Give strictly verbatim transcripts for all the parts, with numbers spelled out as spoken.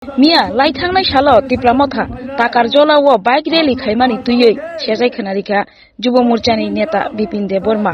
Miya lai thangnai salo Tipra Motha Takarjola o bike rally khaimani twiwi sejai khwnarikha Jubo Morchani neta Bipin Debbarma.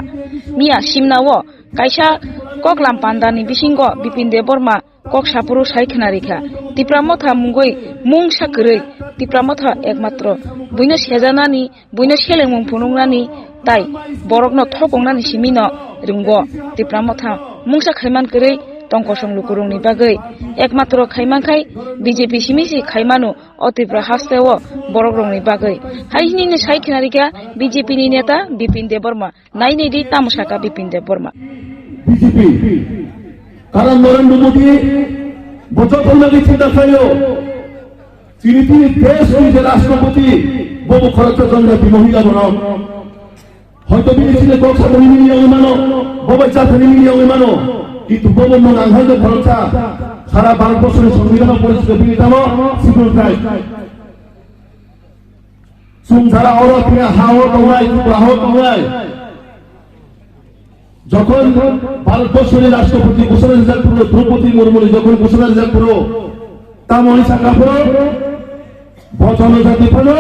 Miya Simna o kaisa koklam pandani bisingo Bipin Debbarma kok saphuru sai khwnarikha, Tipra Motha mungwi mungsa kwrwi, Tipra Motha ekmatro buino sejanani, buino selengmung phunuknani tai borokno thokongnani simino ringo. Tipra Motha mungsa khaiman kwrwi tongkosong lukurokni bagwi ekmatro khaimankhai B J P simisi khaimano o Tripura hasteo borokrokni bagwi. Hai hinino sai khwnarikha B J P ni neta Bipin Debbarma. Nainidi tamo saka Bipin Debbarma. B J P. Karon Narendra Modi bo joto nagi chinta khlaio. Chini tini desh ni je rashtrapati, bobo khoroksa jongja bimohila borok. Hoito bini chini kok saboni mili yangwi mano, bobo jathani mili yangwi mano. Kintu bobo mung ang hai khoroksa sara Bharat borso ni songbidhano porishkar bini tamo civil right. Chwng jara oro tini ha-o tongnai, Tripura ha-o tongnai. Jokhon Bharat borso ni rashtrapati ghosona rijak phuru, Draupadi Murmu ni jokhon ghosona rijak phuru, tamo ni saka phuru, bo jonojati phano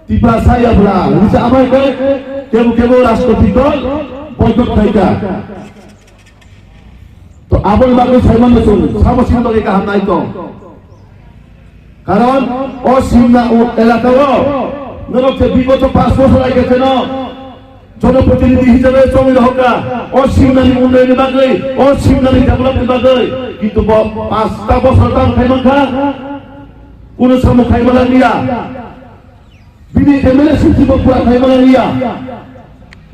Tiprasa ya bwla, hwnwi se amai khe kebo kebo rashtrapati dol boycott khaikha. To aboni bagwi saimano chwng, sabo sini bagwi kaham nai tong. Karon o Simna o elaka o norok je bigoto panch bochor age jeno jonoprotinidhi hisabe chongwi rohorkha, o Simnani unnayonni bagwi, o Simnani developni bagwi, kintu bo panchta bochor tamo khai mankha, kuno samung khai manliya. Bini M L A sithibo pura khai manliya.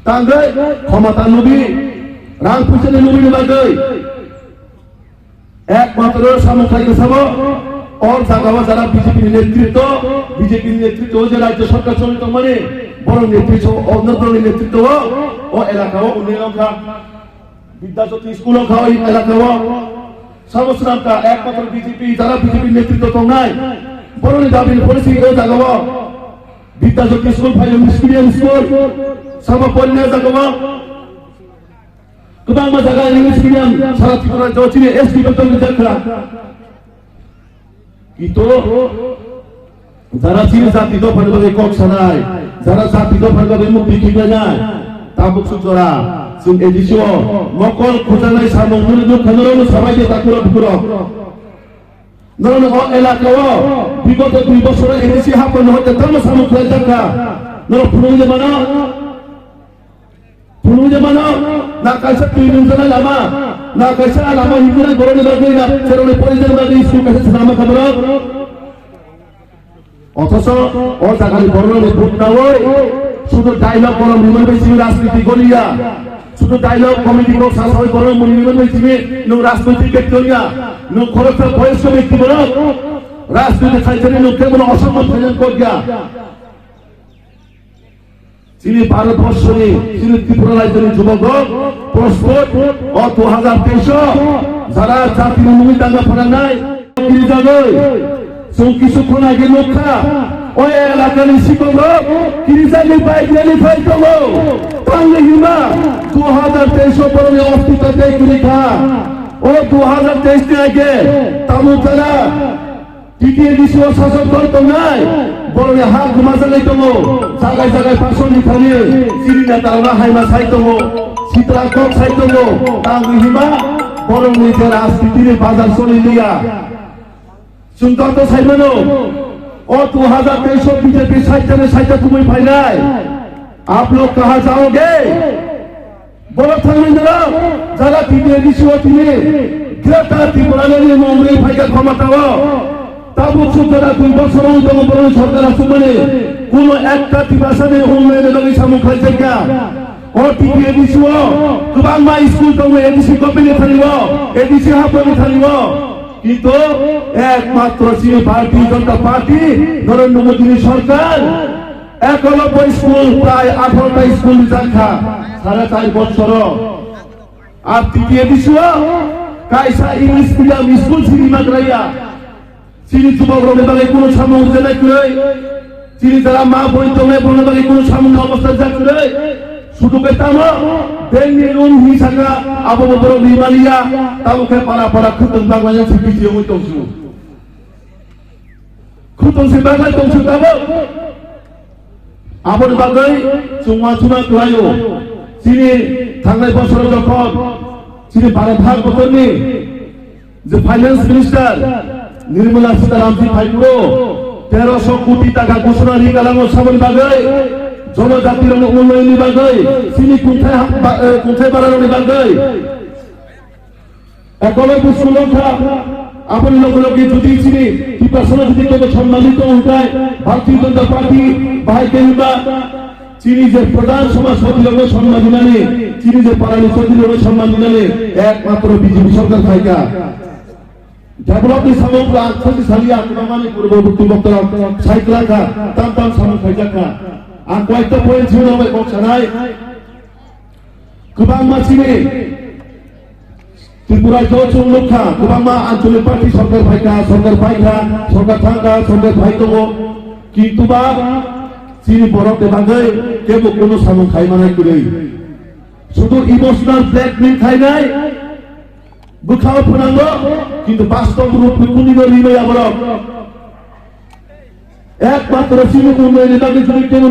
Tangwi khomota lubi, rang puisani lubini bagwi. Ekmatro samung khai sabo, o jagao jara B J P ni netritwo, B J P ni netritwo je rajyo sarkar choli tongmani, borok netritwo, o norokni netritwo, o elaka o unnayong kha. Bidya Jyoti school o kha o elaka o. Sabo swnam kha ekmatro B J P, jara B J P netritwo tongnai. Borokni dabi ni policy o jaga o. Bidya Jyoti school phai English medium school. Sabo porina jaga o. Kwbangma jaga English medium sara Tripura rajyo chini S T beton ni jakha. Kintu jara chini jati dophani bagwi kok sanai, jara jati dophani bagwi mukti khiklainai, tabuk suk jora chwng A D C o mokol khujaknai samung mwnwi nukha norokno sabai khe takhurok bukhurok. Norokno o elaka o bigoto dui bosoro A D C haphano hoite tamo samung khlaijakha, norok phunukjak mano. Phunukjak mano, na kaisa twi nungjaknai lama, na kaisa lama himjaknai borokni bagwi, na cherokni porijani bagwi school kaisa swnamma kha borok. Othocho o jagani borokni vote naui, sudhu dialogue borok rimani bai simi rajniti goliya, sudhu dialogue committee kok sasaui borok rimani bai simi nwng rajniti bekti wngya, nwng khoroksa boyosko bekti borok rajniti khaijani nwng kebono osomman khaijani kokya. Chini Bharat borso ni, chini Tripura rajyo ni jubok rok, prospot, o dui hajar teis o, jara jati ni mungwi danga pharangnai, kirijagwi, chwng kisu khona age nukha, o elaka ni sikok rok, kirijagwi bike rally phai tongo, tangwi hima, dui hajar teis o borok ni ostitto tei kwrwi kha, o dui hajar teis ni age, tamo jara, T T A D C o sasok dol tongnai, borokni ha gwmajaknai tongo, jagai jagai basoni thani, chini netarokno haima sai tongo, sitra kok sai tongo, tangwi hima borokni je rajnitini bazar choli liya. Chwng joto sai mano, o dui hajar teis o B J P saitani saita tubui phainai, aap log kaha jaoge? Borok thangwi norok jara T T A D C o tini Greater Tripura ni mungwi phaikha khomotao. Tabuk suk jora dui bosor wng tongo borokni sorkar achukmani. Kuno ekta Tiprasani unnayonni bagwi samung khlaijakya. O T T A D C o kwbangma school tongo A D C government ni thani o, A D C haphangni thani o. Kintu ekmatro chini Bharatiya Janata Party, Narendra Modi ni sorkar, Ekolobo school prai atharo ta school rijak kha sare char bosoro. Ar T T A D C o kaisa English medium school siri magraya. Chini jubok rokni bagwi kuno samung rijaknai kwrwi. Chini jara ma boi tongnai borokni bagwi kuno samung obostha rijak kwrwi. Sudu khe tamo bank ni loan hinwi saka abo bo borok rimaliya. Tamo khe para para khwtwng bagmani siphi siyongwi tongsu. tongsi bagwi tongsi tabuk. Aboni bagwi chwng uansukna kwlaio. Chini thangnai bosoro jokhon chini Bharat hak bothorni je finance minister Nirmala Sitaraman ji phaiphuru teroso koti taka ghosona ri galango saboni bagwi, jonojatirokni unnayonni bagwi, chini kungthai ha-, ba-, eh, kungthai bararokni bagwi. Ekolai busulok kha, aboni loge loge jodi chini Tiprasano jodi kebo sommanito wngkha, Bharatiya Janata Party bahai khe hwnba chini je pradhan samajpati rokno somman dinani, chini je parani chowdhury rokno somman dinani ekmatro B J P sorkar phaikha. Develop ni samung ang khoti saliya, kwbangmani purbo bukti boktorok sai kwlangkha, tam tam samung khaijakha. Ang koyekta point sino bai kok sanai. Kwbangma chini Tripura jo chwng nukha, kwbangma anchalik party sorkar phaikha, sorkar phaikha, sorkar thangkha, sorkar phai tongo. Kintu ba chini borok de bagwi kebo kono samung khai manai kwrwi. Sudu emotional blackmail khainai bwkhao phwnango, kintu bastob rup ni kuni no rimaya borok. Ekmatro chini unnayonni bagwi jodi kebo